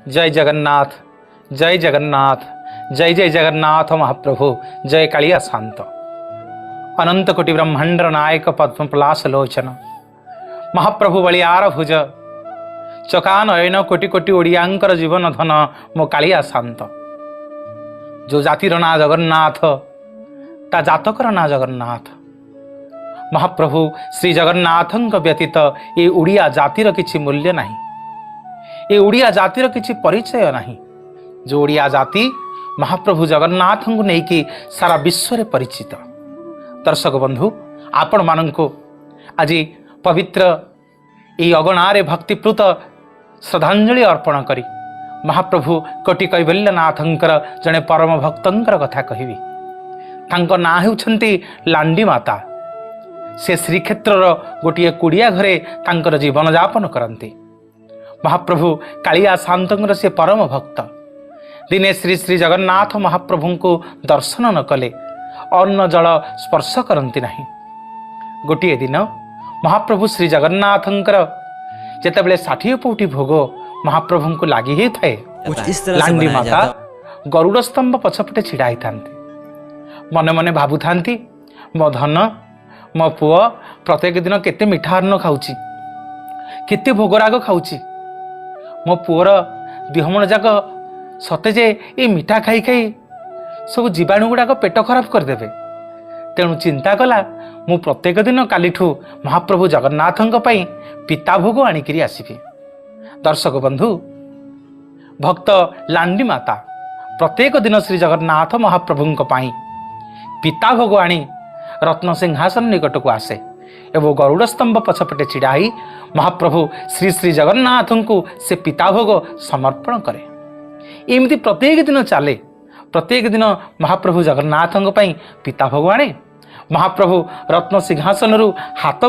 ଜୟ ଜଗନ୍ନାଥ, ଜୟ ଜଗନ୍ନାଥ, ଜୟ ଜୟ ଜଗନ୍ନାଥ ମହାପ୍ରଭୁ, ଜୟ କାଳିଆ ସାଆନ୍ତ। ଅନନ୍ତ କୋଟି ବ୍ରହ୍ମାଣ୍ଡର ନାୟକ, ପଦ୍ମପଲାଶ ଲୋଚନ ମହାପ୍ରଭୁ, ବଳିଆର ଭୁଜ, ଚକା ନୟନ, କୋଟି କୋଟି ଓଡ଼ିଆଙ୍କର ଜୀବନ ଧନ ମୋ କାଳିଆ ସାଆନ୍ତ। ଯେଉଁ ଜାତିର ନାଁ ଜଗନ୍ନାଥ, ତା ଜାତକର ନାଁ ଜଗନ୍ନାଥ। ମହାପ୍ରଭୁ ଶ୍ରୀ ଜଗନ୍ନାଥଙ୍କ ବ୍ୟତୀତ ଏ ଓଡ଼ିଆ ଜାତିର କିଛି ମୂଲ୍ୟ ନାହିଁ, ଏ ଓଡ଼ିଆ ଜାତିର କିଛି ପରିଚୟ ନାହିଁ। ଯେଉଁ ଓଡ଼ିଆ ଜାତି ମହାପ୍ରଭୁ ଜଗନ୍ନାଥଙ୍କୁ ନେଇକି ସାରା ବିଶ୍ୱରେ ପରିଚିତ। ଦର୍ଶକ ବନ୍ଧୁ, ଆପଣମାନଙ୍କୁ ଆଜି ପବିତ୍ର ଏହି ଅଗଣାରେ ଭକ୍ତିପ୍ରୂତ ଶ୍ରଦ୍ଧାଞ୍ଜଳି ଅର୍ପଣ କରି ମହାପ୍ରଭୁ କୋଟି କୈବଲ୍ୟନାଥଙ୍କର ଜଣେ ପରମ ଭକ୍ତଙ୍କର କଥା କହିବି। ତାଙ୍କ ନାଁ ହେଉଛନ୍ତି ଲାଣ୍ଡି ମାତା। ସେ ଶ୍ରୀକ୍ଷେତ୍ରର ଗୋଟିଏ କୁଡ଼ିଆ ଘରେ ତାଙ୍କର ଜୀବନଯାପନ କରନ୍ତି। ମହାପ୍ରଭୁ କାଳିଆ ସାଆନ୍ତଙ୍କର ସେ ପରମ ଭକ୍ତ। ଦିନେ ଶ୍ରୀ ଶ୍ରୀ ଜଗନ୍ନାଥ ମହାପ୍ରଭୁଙ୍କୁ ଦର୍ଶନ ନ କଲେ ଅନ୍ନ ଜଳ ସ୍ପର୍ଶ କରନ୍ତି ନାହିଁ। ଗୋଟିଏ ଦିନ ମହାପ୍ରଭୁ ଶ୍ରୀ ଜଗନ୍ନାଥଙ୍କର ଯେତେବେଳେ 60 ପଉଟି ଭୋଗ ମହାପ୍ରଭୁଙ୍କୁ ଲାଗି ହେଉଥାଏ, कुछ इस तरह से ଲାଣ୍ଡି बनाया ମାତା जाता ଗରୁଡ଼ ସ୍ତମ୍ଭ ପଛପଟେ ଛିଡ଼ା ହେଇଥାନ୍ତି। ମନେ ମନେ ଭାବୁଥାନ୍ତି, ମୋ ଧନ, ମୋ ପୁଅ ପ୍ରତ୍ୟେକ ଦିନ କେତେ ମିଠା ଅନ୍ନ ଖାଉଛି, କେତେ ଭୋଗରାଗ ଖାଉଛି। ମୋ ପୁଅର ଦେହମଣ ଯାକ ସତେ ଯେ ଏଇ ମିଠା ଖାଇ ଖାଇ ସବୁ ଜୀବାଣୁ ଗୁଡ଼ାକ ପେଟ ଖରାପ କରିଦେବେ। ତେଣୁ ଚିନ୍ତା କଲା, ମୁଁ ପ୍ରତ୍ୟେକ ଦିନ କାଲିଠୁ ମହାପ୍ରଭୁ ଜଗନ୍ନାଥଙ୍କ ପାଇଁ ପିତା ଭୋଗ ଆଣିକିରି ଆସିବି। ଦର୍ଶକ ବନ୍ଧୁ, ଭକ୍ତ ଲାଣ୍ଡି ମାତା ପ୍ରତ୍ୟେକ ଦିନ ଶ୍ରୀ ଜଗନ୍ନାଥ ମହାପ୍ରଭୁଙ୍କ ପାଇଁ ପିତା ଭୋଗ ଆଣି ରତ୍ନ ସିଂହାସନ ନିକଟକୁ ଆସେ ଏବଂ ଗରୁଡ଼ ସ୍ତମ୍ଭ ପଛପଟେ ଛିଡ଼ା ହେଇ ମହାପ୍ରଭୁ ଶ୍ରୀ ଶ୍ରୀ ଜଗନ୍ନାଥଙ୍କୁ ସେ ପିତା ଭୋଗ ସମର୍ପଣ କରେ। ଏମିତି ପ୍ରତ୍ୟେକ ଦିନ ଚାଲେ। ପ୍ରତ୍ୟେକ ଦିନ ମହାପ୍ରଭୁ ଜଗନ୍ନାଥଙ୍କ ପାଇଁ ପିତା ଭୋଗ ଆଣେ। ମହାପ୍ରଭୁ ରତ୍ନ ସିଂହାସନରୁ ହାତ